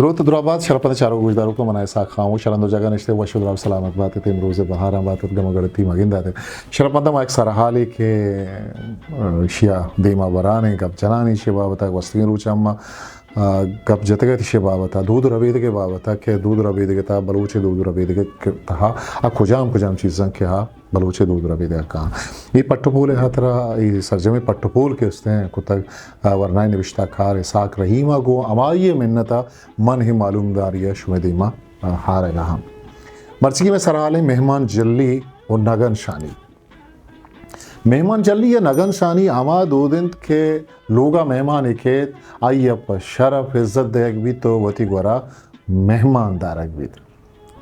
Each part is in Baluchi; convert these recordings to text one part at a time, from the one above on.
درود و درا بات، شرپند چاروک گوشداروکاں، من اسحاق خاموش، ہر ہند و جاگہ نشتگ، وش و درا سلامت بات ات، امروز بہاراں بات ات، گم و گڑتی مگند ات۔ شرپند ما یک سرحالے کہ، ا، شیا دیما بران ایں، گپ جنان ایں، شے بابت ء گوستگیں روچ ہم ما، ا، گپ جتگ ات، شے بابت ء دود ربیدگ ء بابت ء کہ دود ربیدگ ء تہا، بلوچ دود ربیدگ ء تہا ا کجام کجام چیزاں کہ ہا بلوچ دود ربیدگ ء کاں۔ اے پٹ و پول ء ہاترا، اے سرجمیں پٹ و پول کہ استیں کتگ، ا، ورنائیں نبشتہ کار اسحاق رحیم ء گوں ہمائی ء منت ء من اے معلومداری ء شمئے دیما، ا، ہارگ ء ہم۔ مرچیگیں مئے سرحال ایں مہمان جلی و نگن شانی۔ مہمان جلی یا نگن شانی ہما دود انت کہ لوگا مہمانے کیت، آئی ء پہ شرف عزت دئیگ بیت و وتی گورا مہمان دارگ بیت۔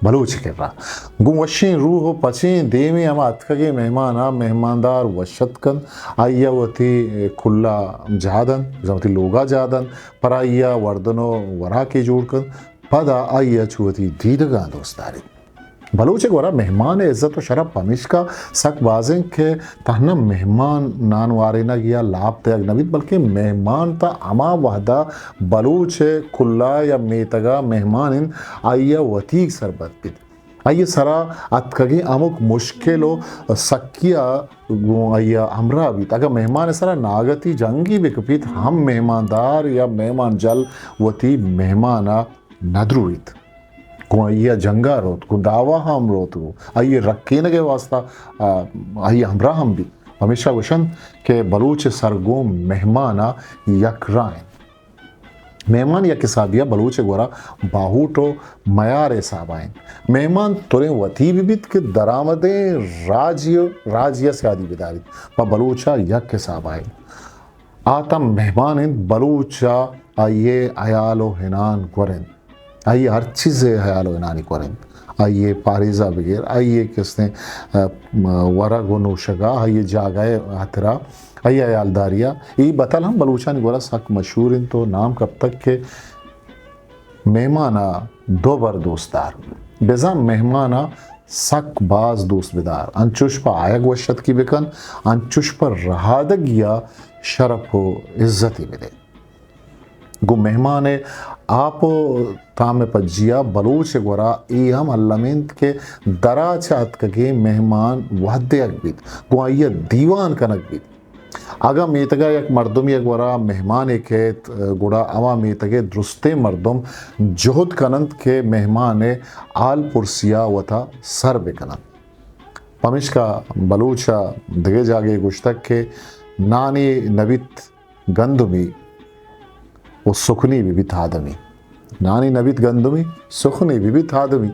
بلوچ کرا گوں وشیں روح و پچیں دیمے ہما اتکگیں مہمان ء مہماندار وش اتک کنت، آئی ء وتی کلا جاہ دنت، بزاں وتی لوگا جاہ دنت، پر آئی ء وردن و وراکے جوڑ کنت، پدا آئی ء چو وتی دیدگاں دوست داریت۔ بلوچ ء گورا مہمان ء عزت و شرپ پمیشکا سک باز انت کہ تہنا مہمان نان وارینگ یا لاپ دئیگ نہ بیت، بلکیں مہمان تا ہما وہدا بلوچ ء کلا یا میتگا مہمان انت، آئی ء وتیگ سرپد بیت۔ آئی ء سرا اتکگیں ہمک مشکل و سکیا گوں آئی ء ہمراہ بیت۔ اگاں مہمان ء سرا ناگتی جنگی بکپیت، ہم مہماندار یا مہمان جل وتی مہمان ء ندرویت، گوں آئی ء جنگا روت، گوں دعوا ہم روت، گوں آئی ء رکینگ ء واسطہ، آ، آئی ء ہمراہ ہم بیت۔ پمیشا گوشنت کہ بلوچ ء سر گوں مہمان ء یک راہ انت۔ مہمان یک حسابیا بلوچ ء گورا باہوٹ و میار ء حسابا انت۔ مہمان تریں وتی بہ بیت کہ درآمدیں راجی، راجی ء سیادی بداریت، پہ بلوچ ء یک حسابا انت۔ آ تاں مہمان انت، بلوچ ء آئی ء ہیال و ہنان گور انت۔ آئی ء ہر چیز ء ہیال و ہنانی گور انت۔ آئی ء پاریزا بگر، آئی ء کستیں، ا، ورگ و نوشگا، آئی ء جاگہ ء ہاترا، آئی ء ہیالداریا۔ اے بتل ہم بلوچانی گورا سک مشہور انت و نام کپتگ کہ مہمان ء دو بر دوست دار۔ بزاں مہمان ء سک باز دوست بدار، انچوش پہ آیگ وش اتکی بکن، انچوش پہ رہادگی ء شرپ و عزتے بدے۔ گوں مہمان ء آپ و تام ء پجیا بلوچ ء گورا اے ہم الم انت کہ درا چہ اتکگیں مہمان وہد دیگ بیت، گوں آئی ء دیوان کنگ بیت۔ اگاں میتگ ء یک مردمے ء گورا مہمانے کئیت، گڑا ہما میتگ ء درستیں مردم جہد کن انت کہ مہمان ء ہال پرسی ء وتا سر بہ کن انت۔ پمیشکا بلوچ ء دگہ جاگہے گوشتگ کہ نانے نہ بیت گندمی و سکنی بہ بیت آدمی۔ نانے نہ بیت گندمی، سکنی بہ بیت آدمی۔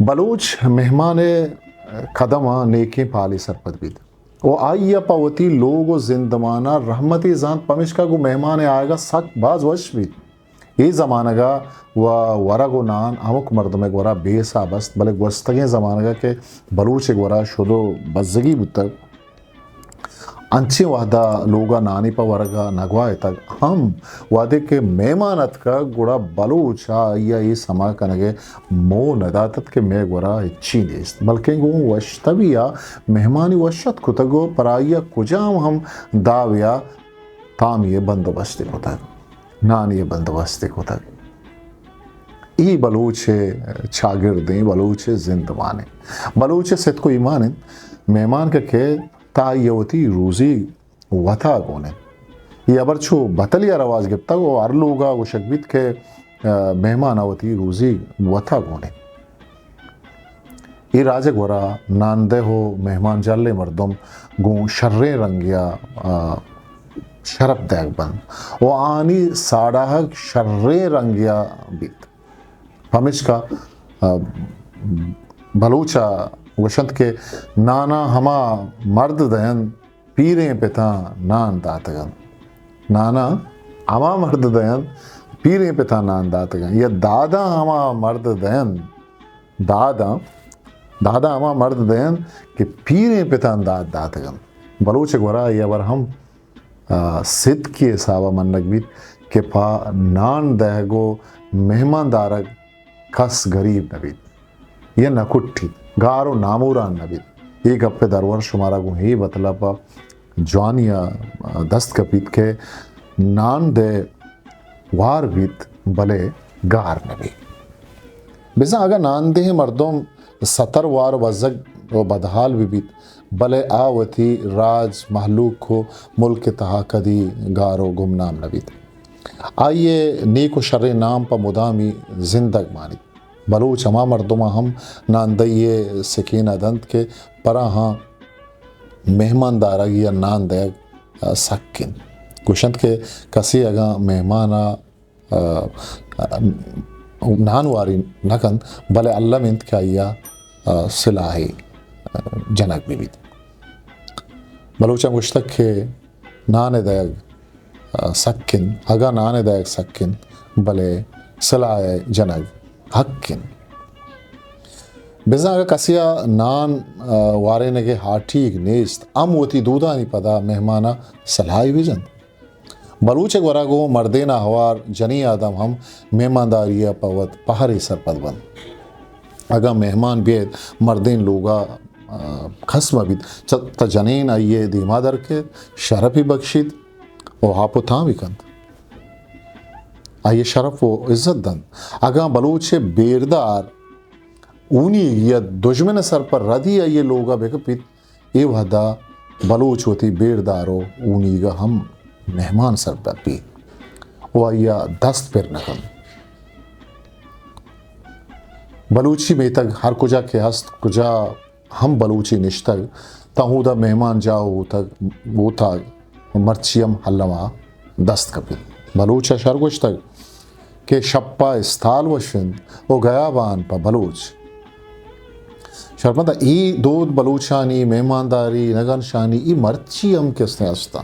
بلوچ مہمان ء قدم ء نیکیں پالے سرپد بیت۔ و آئی ء پہ وتی لوگ و زندمان ء رحمتے زانت، پمیشکا گوں مہمان ء آیگ ء سک باز وش بیت۔ اے زمانگ ء و ورگ و نان ہمک مردم ء گورا بے حساب است، بلے گوستگیں زمانگ ء کہ بلوچ ء گورا شد و بزگی بوتگ، انچیں وہد ء لوگ ء نانے پہ ورگ ء نہ گواہتگ۔ ہم وہدے کہ مہمان اتکگ، گڑا بلوچ ء آئی ء اے سما کنگ ء موہ نہ دات ات کہ مئے گورا ہچی نیست، بلکیں گوں وش تبی ء مہمانی وش ات کتگ و پر آئی ء کجام ہم دابے ء تامی ء بندوبست کتگ، نانی ء بندوبست کتگ۔ اے بلوچ ء چاگردیں، بلوچ ء زندمان انت۔ بلوچ ء ستک و ایمان انت، مہمان کہ کئیت تا آئی ء وتی روزی وتا گون انت۔ اے ہبر چو بتلی ء رواج گپتگ و ہر لوگ ء گوشگ بیت کہ، ء، مہمان ء وتی روزی وتا گون انت۔ اے راج ء گورا ناندہ و مہمان جلیں مردم گوں شریں رنگے ء، ء، شرپ دئیگ بنت و آنی ساڑاہگ شریں رنگے ء بیت۔ پمیشکا، ء، بلوچ ء گوشنت کہ نانا ہما مرد دئینت پیریں پتاں نان داتگ انت۔ نانا ہما مرد دئینت، پیریں پتاں نان داتگ انت، یا داداں ہما مرد دئینت، داداں، داداں ہما مرد دئینت کہ پیریں پتاں داد داتگ انت۔ بلوچ ء گورا اے ہبر ہم، آ، ستکی حساب ء منگ بیت کہ پہ نان دئیگ و مہمان دارگ کس گریب نہ بیت یا نہ کٹیت، گار و ناموران نہ بیت۔ اے گپ ء درور شمارا گوں اے مطلب ء جوانی ء دست کپیت کہ نان دئے وار بیت، بلے گار نہ بی۔ بزاں اگاں ناندہیں مردم ستر وار و بزگ و بدحال بہ بیت، بلے آ وتی راج، مہلوک و ملک ءِ تہا کدی گار و گمنام نہ بیت۔ آئی ءِ نیک و شریں نام پہ مدامی زندگ مانیت۔ بلوچ ہما مردماں ہم ناندہی ءِ سکین ءَ دنت کہ پراہاں مہمان دارگ یا نان دئیگ، آ، سک انت۔ گوشنت کہ کسے اگاں مہمان ءَ، آ، آ، نان واری نہ کنت، بلے الم انت کہ آئی ءَ، آ، سلاہے، آ، جنگ بہ بیت۔ بلوچاں گوشتگ کہ نان ءِ دئیگ، آ، سک انت، اگاں نان ءِ دئیگ سک انت، بلے سلاہ ءِ جنگ حق انت۔ بزاں اگاں کسے ءَ نان، آ، وارینگ ءِ ہاٹیگ نیست، ہم وتی دودانی پدا مہمان ءَ سلاہے بہ جنت۔ بلوچ ءِ گورا گوں مردین ءَ ہوار جنیں آدم ہم مہمانداری ءَ پہ وت پہرے سرپد بنت۔ اگاں مہمان بیت، مردین لوگ ءَ، آ، کس مہ بیت، چہ، تہ جنین آئی ءِ دیما در کیت، شرپی بکشیت و آپ و تامی کنت۔ آئی ءَ شرپ و عزت دنت۔ اگاں بلوچ ءِ بیردار اونیگی ءَ دژمن ءِ سر پر ردی آئی ءِ لوگ ءَ بکپیت، اے وہدا بلوچ وتی بیردار و اونیگ ءَ ہم مہمان سر پر بیت و آئی ءَ دست پر نہ کنت۔ بلوچی میتگ ہر کجا کہ ہست، کجا ہم بلوچے نشتگ، تاں اودا مہمان جاہ و اوتاگ، اوتاگ مرچی ہم الما دست کپیت۔ بلوچ ءَ شر گوشتگ کہ شپ ءَ استال وش انت و گیابان پہ بلوچ۔ شرمندہ، اے دود بلوچانی مہمانداری، نگن شانی، اے مرچی ہم کسے ہستاں۔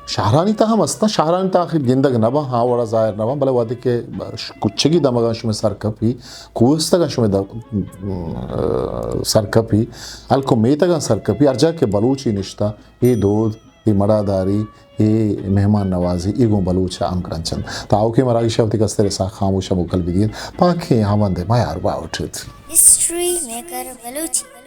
شہرانی تہا ہم ہستاں، شہرانی تہا آخر گندگ نہ باں، ہاں وڑا ظاہر نہ باں، بلے وہدے کہ ش-، کچگی دمگاں شمئے سر کپی، کوہستگاں شمئے د-، م-، سر کپی، ہلک و میتگاں سر کپی، ہر جاہ کہ بلوچے نشتہ، اے دود، اے مڑاداری، اے مہمان نوازی، اے گوں بلوچ ءَ ہمگرنچ انت۔ تاں آؤکیں مراگش ءَ وتی کستر اسحاق خاموش ءَ موکل بدئین۔ پاکیں ہمبند ءَ میار باوٹ ایت۔ History maker Balochi.